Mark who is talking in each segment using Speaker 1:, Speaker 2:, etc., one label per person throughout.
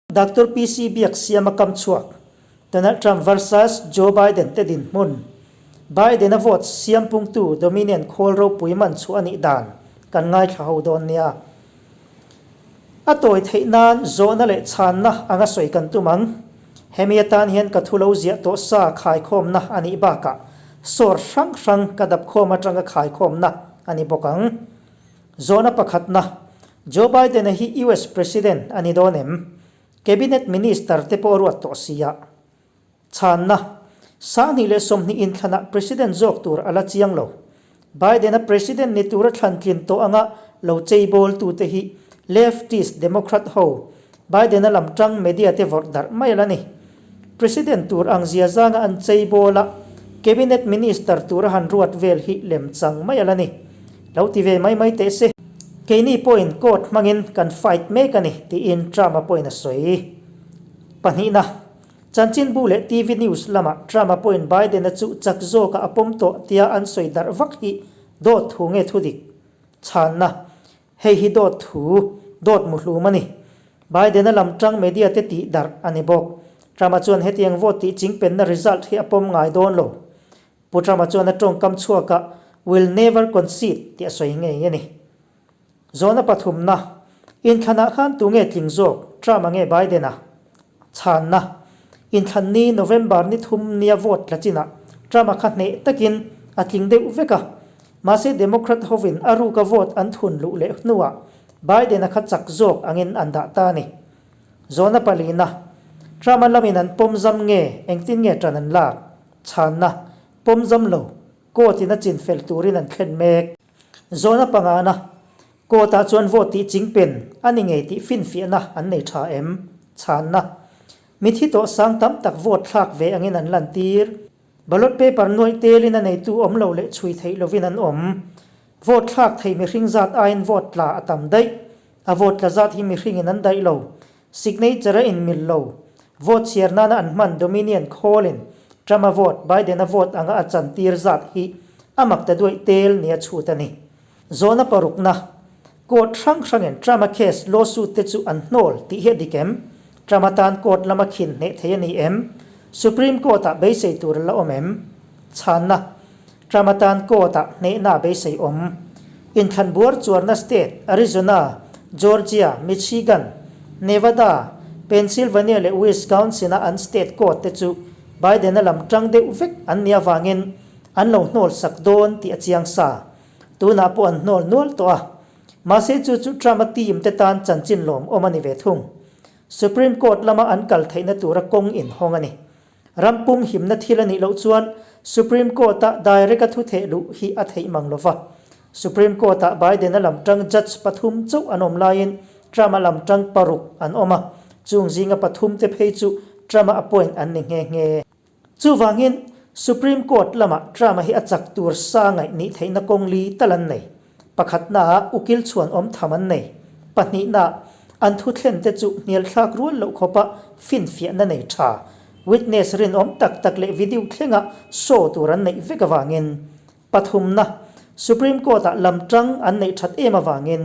Speaker 1: Doctor PC Biaksiama kam chhuak, Donald Trump versus Joe Biden te dinhmun, Biden-a vote siam pungtu Dominion khawl ropui man chhuah a nih dan kan ngaithla ho dawn nia. A tawi theih nan zawhna leh chhanna anga sawi kan tum ang. Hemi atan hian ka thu lo ziah tawh sa khaikhawmna a nih bakah sawr hrang hrang ka dapkhawm atanga khaikhawmna a ni bawk ang. Zawhna pakhatna, Joe Biden-a hi US President a ni dawn em? Cabinet Minister te pawh a ruat tawh si a. Chhanna, 2020 inthlanah President zawk tur a la chiang lo. Biden-a President ni tura thlan tlin tawh anga lo cheibawltute hi Leftist Democrat ho, Biden-a lam tang media te vawrh darh mai a la ni. President tur ang zia zanga an cheibawl a, Cabinet Minister tura han ruat vel hi lem chang mai a la ni. Lo ti ve mai mai teh se. Keini pawhin court hmangin kan fight mek a ni, tiin Trump-a pawhin a sawi. Pahnihna, Chanchinbu leh TV news lamah Trump-a pawhin Biden-a chu chak zawkah a pawm tawh tia an sawi darh vak hi dawt thu nge thudik? Chhanna, Hei hi dawt thu, dawt muhlum a ni. Biden-a lam tang media te tih darh a ni bawk. Trump-a chuan hetiang vote tih chingpenna result hi a pawm ngai dawn lo. Pu Trump-a chuan a tawngkam chhuakah Will never concede tih a sawi ngei a ni. Zawhna pathumna, Inthlanah khan tunge tling zawk, Trump-a nge Biden-a? Chhanna, Inthlan ni November ni thum nia vote tla chinah Trump-a kha hneh takin a tling deuh vek a. Mahse Democrat hovin a ruka vote an thun luh leh hnuah Biden-a kha chak zawk angin an dah ta a ni. Zawhna palina, Trump-a lamin an pawm zam nge engtin nge ṭan an lak? Chhanna, Pawm zam lo, court-in a chin fel turin an thlen mek. Zawhna pangana, Court-ah chuan vote tih chingpen a ni ngei tih finfiahna an nei tha em? Chhanna, Mithi tawh sang tam tak vote thlak ve angin an lantir. Ballot paper nuaih telin a neitu awm lo leh chhui theih lovin an awm. Vote thlak thei mihring zat aiin vote tla a tam daih. A vote tla zat hi mihringin an daih lo. Signature a inmil lo. Vote chhiar nana an hman Dominion khawlin Trump-a vote Biden-a vote anga a chantir zat hi a mak ta duaih tel nia chhut a ni. Zawhna parukna, Court hrang hrangin Trump-a case lawsuit te chu an hnawl tih hi a dik em? Trump-a tan court lama khin hneh thei a ni em? Supreme Court-ah beisei tur a la awm em? Chhanna, Trump-a tan court-ah hnehna a beisei awm. Inthlan buar chuarna state Arizona, Georgia, Michigan, Nevada, Pennsylvania leh Wisconsin-a an state court te chu Biden-a lam tang deuh vek an nih avangin an lo hnawl sak dawn tih a chiang sa. Tunah pawh an hnawl nual tawh a. Mahse chu chu Trump-a team te tan chanchin lawmawm a ni ve thung. Supreme Court lama an kal theihna tura kawng inhawng a ni. Ram pum himna thil a nih loh chuan Supreme Court-a direct-a thu theh luh hi a theih mang lo va. Supreme Court-ah Biden-a lam tang judge pathum chauh an awm laiin Trump-a lam tang paruk an awm a, chung zinga pathum te phei chu Trump-a appoint an ni nghe nghe. Chuvangin, Supreme Court lamah Trump-a hi a chak tur sa ngaih nih theihna kawng li tal an nei. Pakhatnaah ukil chhuan awm tham an nei. Pahnihnaah, an thuthlen te chu hnialthlak rual loh khawpa finfiahna nei tha, witness rinawm tak tak leh video thlenga show tur an neih vek avangin. Pathumna, Supreme Court-ah lamtang an neih that em avangin.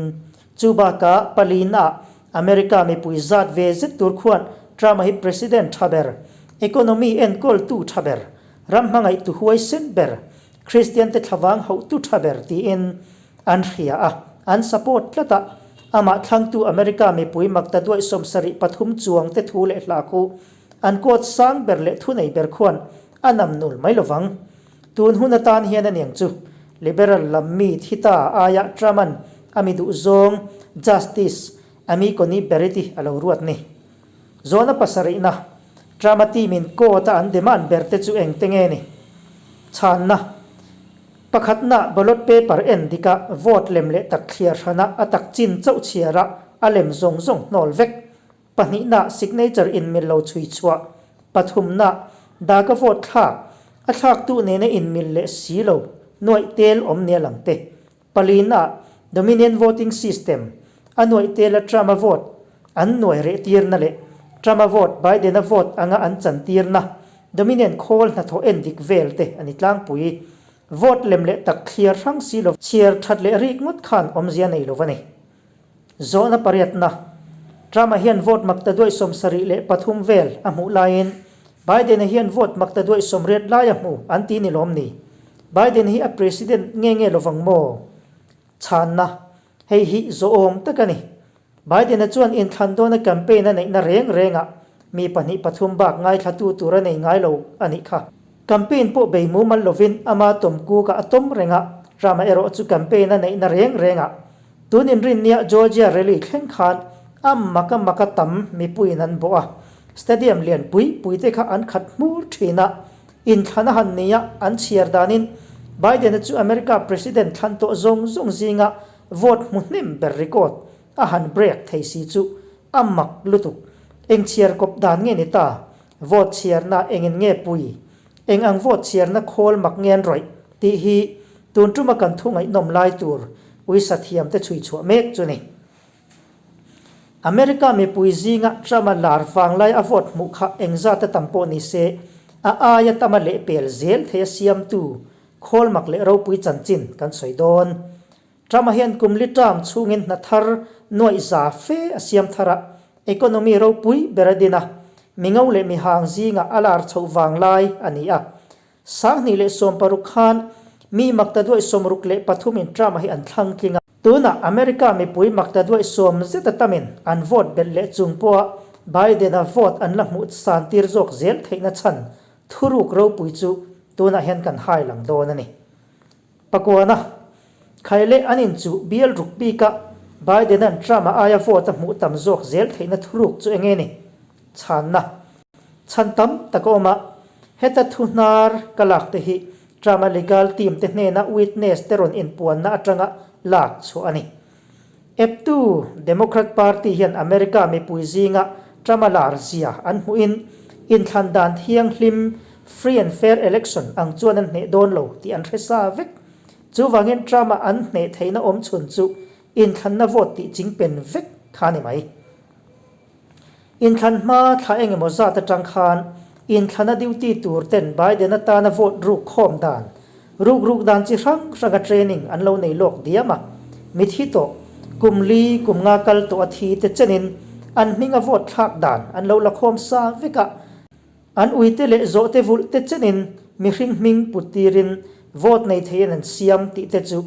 Speaker 1: Chu bakah palinaah America mipui zat ve zet tur khuan Trump-a hi President tha ber, economy enkawltu tha ber, ram hmangaihtu huaisen ber, Kristiante thlavang hauhtu tha ber tiin an hria a, an support tlat a. Amah thlangtu America mipui makta duaih 73 chuang te thu leh hla khu an court sang ber leh thunei ber khuan a nam nul mai lovang. Tun hun atan hian aniang chu Liberal lam mi thi ta aiah Trump-a'n a mi duh zawng Justice Amy Coney Barrett-i a lo ruat ni. Zawhna pasarihna, Trump-a team-in court-a an demand ber te chu eng te nge ni? Chhanna, Pakhatna, ballot paper en dika vote lem leh tak thliar hrana a tak chin chauh chhiara a lem zawng zawng hnawl vek. Pahnihna, signature inmil lo chhui chhuah. Pathumna, daka vote thlak, a thlaktu nena inmil leh si lo, nuaih tel awm nia lang te. Palina, Dominion voting system, a nuaih tela Trump-a vote an nuai reh tirna leh Trump-a vote Biden-a vote anga an chan tirna Dominion khawl hnathawh en dik vel te a ni tlangpui. Vote lem leh tak thliar hrang si lo chhiar that leh rik ngawt khan awmzia nei lo a ni. Zawhna pariatna, Trump-a hian vote maktaduaih 73 vel a hmuh laiin Biden-a hian vote maktaduaih 80 lai a hmu an ti ni lawm ni? Biden hi a president nge nge lovang maw? Chhanna, Hei hi zawhawm tak a ni. Biden-a chuan inthlan dawna campaign a neihna reng rengah mi pahnih pathum bak ngaithlatu tur a nei ngai lo a nih kha. Campaign pawh bei mumal lovin ama tawm kukah a tawm reng a, Trump-a erawh chu campaign a neihna reng rengah tun inrinnia Georgia rally thleng khan a mak a mak a tam mipuiin an bawh a, stadium lian pui pui te kha an khat hmur thin a, inthlan a han nia an chhiar danin Biden-a chu America President thlan tawh zawng zawng zinga Vote hmu hnem ber record a han break thei si chu a mak lutuk. Eng chhiar kawp dan nge ni ta? Vote chhiarna engin nge pui? Eng ang vote chhiarna khawl mak nge an rawih? Tih hi tun tuma kan thu ngaihnawm lai tur uisa thiam te chhui chhuah mek chu ni. America mipui zinga Trump-a lar vang lai a vote hmuh kha engzat a tam pawh ni se, a aia tama lehpel zel thei a siamtu Khawl mak leh ropui chanchin kan sawi dawn. Trump-a hian kum li term chhungin hna thar nuaih za fe a siam thar a, economy ropui ber a din a, mingo leh mihang zingah a lar chhoh vang lai a ni a. 2016 khan mi maktaduaih 63 in Trump-a hi an thlang tling a. Tunah America mipui maktaduaih sawm zeta tamin an vote belh leh chung pawha Biden-a vote an la hmuh san tir zawk zel theihna chhan Thuruk ropui chu tunah hian kan hai lang dawn a ni. Pakuana, Khaile an inchuh bial ruk bika Biden-a'n Trump-a aia vote a hmuh tam zawk zel theihna thuruk chu enge ni? Chhanna, Chhan tam tak a awm a, heta thu hnar ka lak te hi Trump-a legal team te hnena witness te rawn inpuanna atanga lak chhuah a ni. Eptu Democrat Party hian America mipui zinga Trump-a lar zia an hmuhin inthlan dan thianghlim, free and fair election, ang chuan an hneh dawn lo tih an hre sa vek. Chuvangin Trump-a an hneh theihna awm chhun chu inthlanna vote tih chingpen vek kha a ni mai. Inthlan hma thla engemaw zat atang khan inthlana duty tur ten Biden atana vote ruk khawm dan, ruk ruk dan chi hrang hranga training an lo nei lawk diam a. Mithi tawh, kum li, kum nga kal tawh a thi te chenin an hminga vote thlak dan an lo la khawm sa vek a. An uite leh zawhte vulh te chenin mihring hming put tirin vote nei theiin an siam tih te chu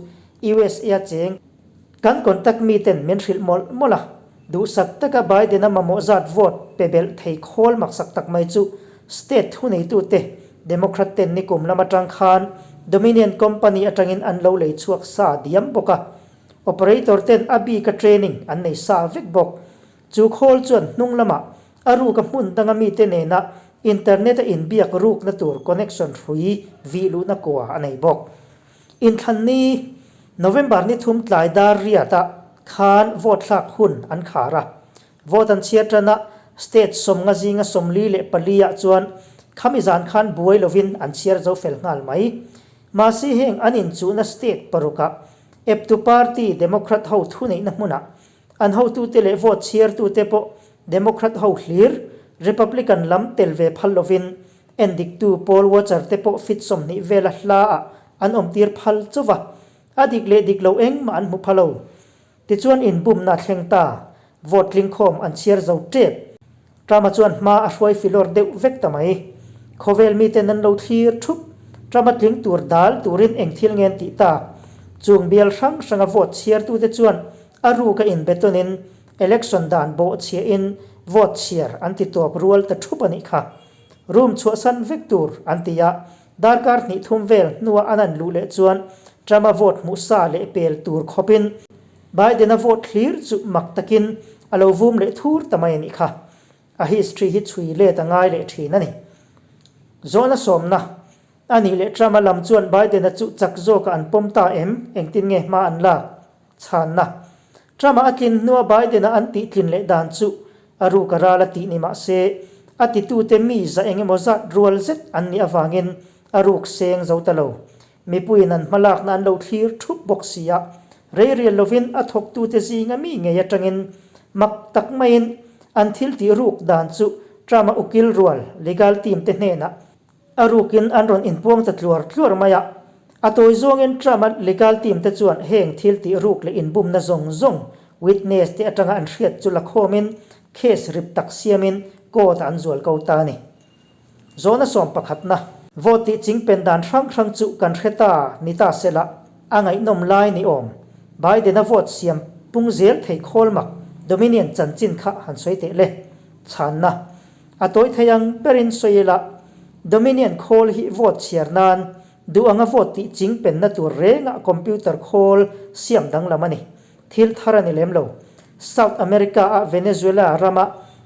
Speaker 1: USA cheng Kan contact mi ten min hrilh mawlh mawlh a, duhsak taka Biden-a mamawh zat vote pe belh thei khawl maksak tak mai chu state thuneitute Democrat ten nikum lam atang khan Dominion company atangin an lo lei chhuak sa diam bawk a, operator ten a bika training an nei sa vek bawk. Chu khawl chuan hnung lamah a ruka hmun danga mite nena internet a inbiak rukna tur connection hrui vih luhna kua a nei bawk. Inthlan ni, November ni thum tlai dar riatah khan vote thlak hun an khar a. Vote an chhiar tan a, state 50 zinga 44 ah chuan khami zan khan buai lovin an chhiar zo fel nghal mai. Mahse heng an inchuhna state parukah eptu party Democrat ho thuneihna hmunah an hotute leh vote chhiartute pawh Democrat ho hlir Republican lam tel ve phal lovin Endiktu Paul Watcher te pawh fit 20 vela hlaah an awmtir phal chauh va, a dik leh dik lo engmah an hmu pha lo. Tichuan inbumna a thleng ta, vote tlingkhawm an chhiar zo tep. Trump-a chuan hma a hruai filawr deuh vek ta mai. Khawvel miten an lo thlir thup. Trump-a tling tur dal turin eng thil nge an tih tak? Chung bial hrang hranga vote chhiartute chuan a ruka inbetawnin election dan bawhchhiahin vote chhiar an ti tawp rual ta thup a nih kha. Room chhuahsan vek tur an ti a, darkar hnih thum vel hnua an an luh leh chuan Trump-a vote hmuh sa leh pel tur khawpin Biden-a vote thlir chu mak takin a lo vum leh thur ta mai a nih kha. A history hi chhui let a ngai leh thin a ni. Zawhna sawmna a nih leh Trump-a lam chuan Biden-a chu chak zawkah an pawm ta em? Engtin nge hma an lak? Chhanna. Trump-a a tlin hnua Biden-a an tih tlin leh dan chu a ruk a ral a tih ni mah se, a titute mi za eng emaw zat rual zet an nih avangin a ruk seng zo ta lo. Mipuiin an hmalakna an lo thlir thup bawk si a, rei rial lovin a thawktute zinga mi ngei atangin mak tak maiin an thil tih ruk dan chu Trump-a ukil rual legal team te hnenah A rukin an rawn inpuang ta tluar tluar mai a. A tawi zawngin Trump-a legal team te chuan heng thil tih ruk leh inbumna zawng zawng witness te atanga an hriat chu la khawmin case rip tak siamin court ah an zual ko ta a ni. Zawhna sawm pakhatna, vote tih chingpen dan hrang hrang chu kan hre ta ni ta sela, a ngaihnawm lai ni awm. Biden-a vote siam pung zel thei khawl mak Dominion chanchin kha han sawi teh le. Chhanna, A tawi thei ang berin sawi ila, Dominion khawl hi vote chhiar nan duh anga vote tih chingpenna tur rengah computer khawl siam danglam a ni. Thil thar a ni lem lo. South America-a Venezuela rama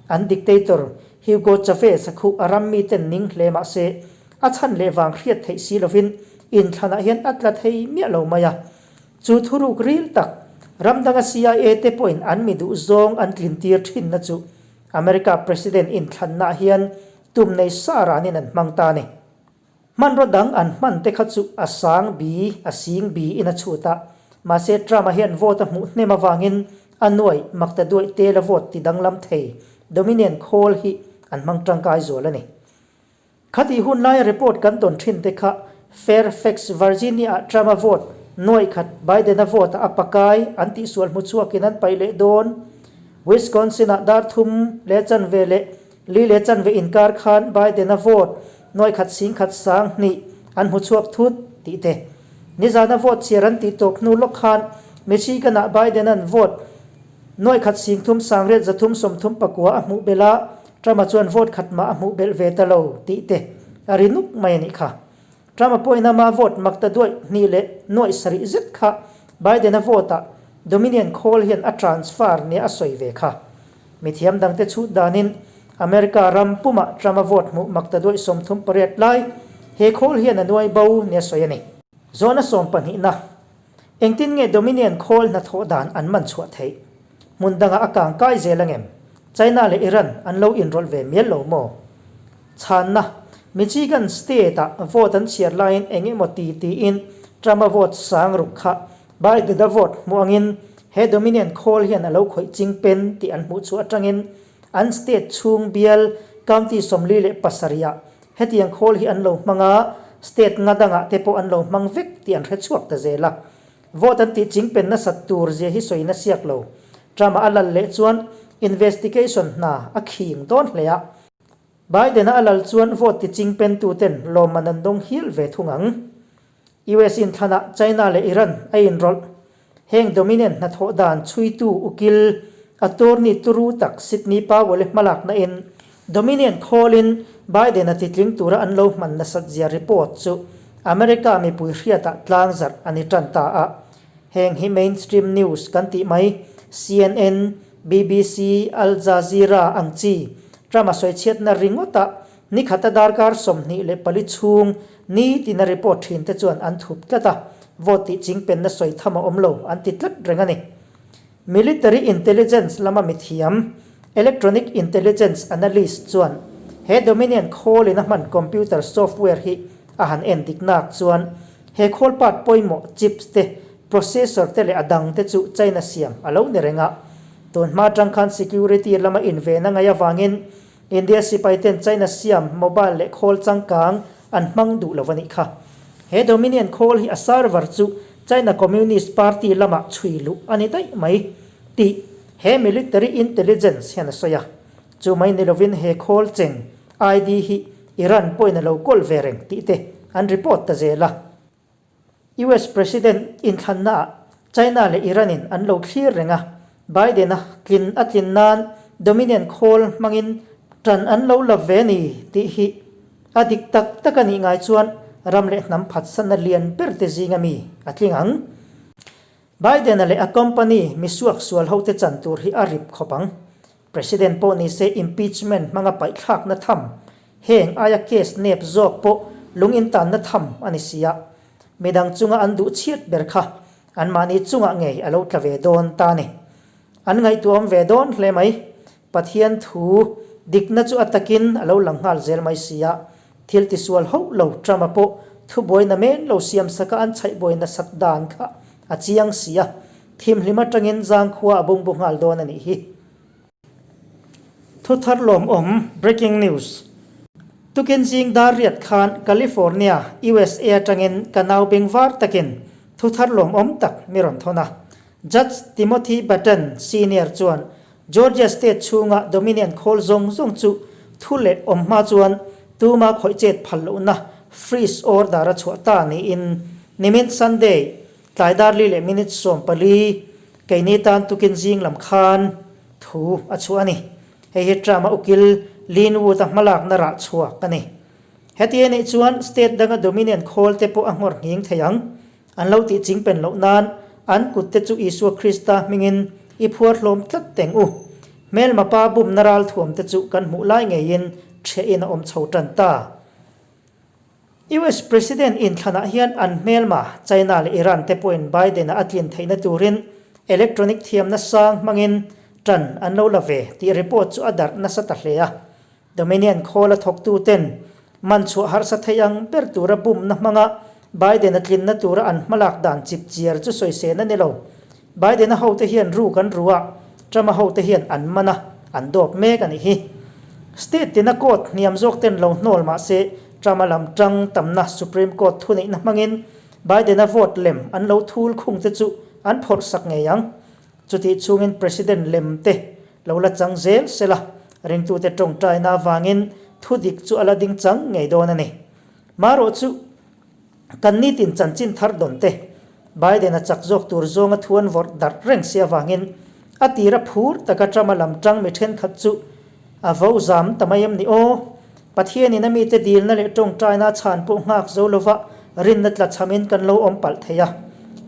Speaker 1: an dictator Hugo Chavez-a khuh a ram miten ning hle mah se, a chhan leh vang hriat theih si lovin inthlanah hian a tla thei miah lo mai a. Chu thuruk ril tak, ram danga CIA te pawhin an mi duh zawng an tlintir thinna chu America President inthlannaah hian tum nei sa ranin an hmang ta a ni. Hmanraw dang an hman te kha chu a sang bi, a sing bi in a chhut a. Mahse Trump-a hian vote a hmuh hnem avangin a nuai makta duaih tela vote ti danglam thei Dominion khawl hi an hmang tangkai zual a ni. Khatih hun laia report kan tawn thin te kha Fairfax, Virginia-ah Trump-a vote nuaih khat Biden-a vote-a a pakai an tihsual hmu chhuakin an paih leh dawn. Wisconsin-ah dar thum leh chanve leh Li leh chanve inkar khan Biden-a vote nuaih khat sing khat sang hnih an hmu chhuak thut tih te. Nizana vote chhiar an tih tawp hnu lawk khan Michigan-ah Biden-a'n vote nuaih khat sing thum sangriat 330 pakua a hmuh belh a, Trump-a chuan vote khat mah a hmuh belh ve ta lo tih te a ri nuk mai a nih kha. Trump-a pawhin ama vote mak ta duaih hnih leh nuaih sarih zet kha Biden-a vote-ah Dominion khawl hian a transfer nia a sawi ve kha. Mithiam dangte chhut danin America ram pumah Trump-a vote hmuh mak ta duaih 38 lai he khawl hian a nuai bo nia sawi a ni. Zawhna sawmpahnihna, Engtin nge Dominion khawl hnathawh dan an man chhuah theih? Hmun dangah a kang kai zel angem? China leh Iran an lo inrawlh ve mial lo maw? Chhanna, Michigan state-ah vote an chhiar laiin eng emaw ti tiin Trump-a vote sang ruk kha Biden-a vote hmuh angin he Dominion khawl hian a lo khawih ching pen tih an hmuh chhuah atangin an state chhung bial county 47 ah hetiang khawl hi an lo hmang a, state nga dangah te pawh an lo hmang vek tih an hre chhuak ta zel a. Vote an tih ching pen nasat tur zia hi sawi na siak lo. Trump-a a lal leh chuan investigation hna a khing dawn hle a. Biden-a a lal chuan vote ti ching pentuten lawmman an dawng hial ve thung ang. US inthlanah China leh Iran a inrawlh. Heng Dominion hnathawh dan chhuitu ukil attorney turu tak Sidney Powell-i hmalakna in Dominion khawlin Biden-a titling tura an lo hman nasat zia report chu America mipui hriatah tlangzarh a ni tan ta a. Heng hi mainstream news kan tih mai CNN, BBC, Al Jazeera ang chi Trump-a sawichhiatna ringawtah Ni khata darkar 24 chhung ni tina report thin te chuan an thup tlat a, vote tih chingpenna sawi tham a awm lo an ti tlat reng a ni. Military intelligence lama mithiam, electronic intelligence analyst chuan he Dominion khawlin a hman computer software hi a han en dik nak chuan he khawl part pawimawh chips te, processor te leh a dang te chu China siam a lo ni reng a. Tun hma atang khan security lama inven a ngaih avangin India sipai ten China siam mobile leh khawl changkang an hmang duh lo a nih kha. He Dominion khawl hi a server chu China Communist Party lamah chhui luh a ni daih mai tih he military intelligence hian a sawi a. Chu mai ni lovin he khawl cheng ID hi Iran pawhin a lo kawl ve reng tih te an report ta zel a. US President inthlannaah China leh Iran-in an lo thlir reng a, Biden-a tlin a tlin nan Dominion khawl hmangin tan an lo la ve ni tih hi a dik tak tak a nih ngai chuan ram leh hnam phatsanna lian ber te zinga mi a tling ang. Biden-a leh a company misuak sual hote chan tur hi a rip khawp ang. President pawh ni se impeachment hmanga paihthlakna tham, heng aia case nep zawk pawh lung intanna tham a ni si a, midang chunga an duh chhiat ber kha anmahni chungah ngei a lo tla ve dawn ta a ni. An ngaihtuahawm ve dawn hle mai. Pathian thu dikna chu a takin a lo lang nghal zel mai si a, thil tisual hauh lo Trump-a pawh thubuaina men lo siamsaka an chhaihbuai nasat dan kha a chiang si a, Thimhlim atangin zangkhua a bungbu nghal dawn a nih hi. Thuthar lawmawm, Breaking News. Tukin zing dar riat khan California, USA atangin ka nau beng var takin thuthar lawmawm tak mi rawn thawn a. Judge Timothy Batten Senior chuan Georgia state chhunga Dominion khawl zawng zawng chu thu leh awm hma chuan tuma khawih chet phal lohna freeze order a chhuah ta niin nimin Sunday tlai dar li leh minute 14 keini tan tukin zing lam khan thu a chhuah a ni. Hei hi Trump-a ukil Lin Wood-a hmalakna rah chhuak a ni. Heti a nih chuan state danga Dominion khawl te pawh a nghawr nghing thei ang. An lo tih ching pen loh nan an kut te chu Isua Krista hmingin i phuar hlawm tlat teng u. Hmelma pa bumna ral thuam te chu kan hmuh lai ngeiin ṭhiahin a awm chho ṭan ta. US President inthlanah hian an hmelma China leh Iran te pawhin Biden-a a tlin theihna turin electronic thiamna sang hmangin ṭan an lo la ve tih report chu a darh nasa ta hle a. Dominion khawla thawktuten man chhuah harsa thei ang ber tura bumna hmanga Biden-a tlinna tura an hmalak dan chip chiar chu sawisên a ni lo. Biden-a hote hian ruk an ru a, Trump-a hote hian an man a, an dawp mek a nih hi. State tina court hniam zawk ten lo hnawl mah se, Trump-a lam tang tamna Supreme Court thuneihna hmangin Biden-a vote lem an lo thul khung te chu an phawrh sak ngei ang. Chutih chhungin President lem te lo la chang zel sela, ringtute tawngtaina avangin thudik chu a la ding chang ngei dawn a ni. Marawh chu kan nitin chanchin thar dawn te, Biden-a chak zawk tur zawnga thu an vawrh darh reng si avangin a tira phur taka Trump-a lam tang mi thenkhat chu a vo zam ta mai em ni aw? Pathianin a mite dilna leh tawngtaina a chhan pawh nghak zo lova rinna tla chhamin kan lo awm palh thei a.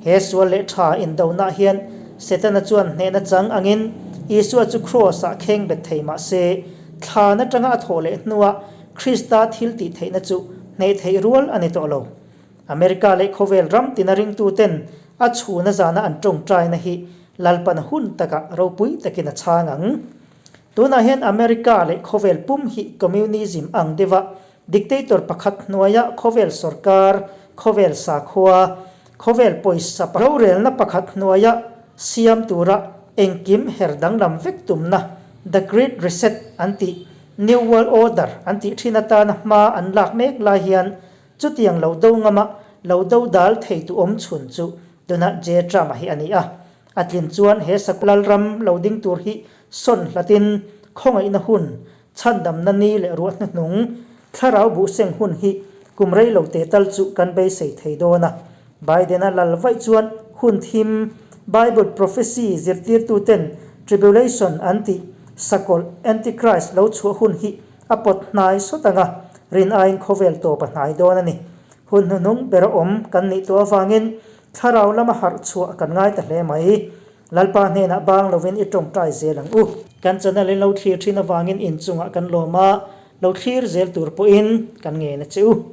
Speaker 1: He sual leh tha indonah hian Setana chuan hnehna chang angin Isua chu Kraws-ah kheng bet thei mah se, thlan atanga a thawh leh hnuah Krista thil tih theihna chu hneh theih rual a ni tawh lo. America leh khawvel ram tina ringtuten a chhuna zana an tawngtaina hi Lalpan hun takah ropui takin a chhang ang. Tunah hian America leh khawvel pum hi communism ang deuha dictator pakhat hnuaia khawvel sorkar, khawvel sakhua, khawvel pawisa rorelna pakhat hnuaia siam tura engkim her danglam vek tumna The Great Reset an tih, New World Order an tih thin atana hma an lak mek lai hian chutiang lo do ngama lo do dal theitu awm chhun chu Donald J. Trump-a hi a ni a. A tlin chuan he sakulal ram lo ding tur hi sawn hlatin khawngaihna hun, chhandamna ni leh ruah hnuhnung, thlarau buhseng hun hi kum rei lo te tal chu kan beisei thei dawn a. Biden-a lal vaih chuan hun thim, Bible prophecy zirtirtuten tribulation an tih, sakawlh, antichrist lo chhuah hun hi a pawt hnai sawt ang a, rin aiin khawvel tawp a hnai dawn a ni. Hun hnuhnung ber a awm kan nih tawh avangin Thlarau lama harh chhuah kan ngai ta hle mai. Lalpa hnenah bang lovin i tawngtai zel ang u. Kan channel in lo thlir thin avangin inchungah kan lawm a, lo thlir zel tur pawhin kan ngen a che u.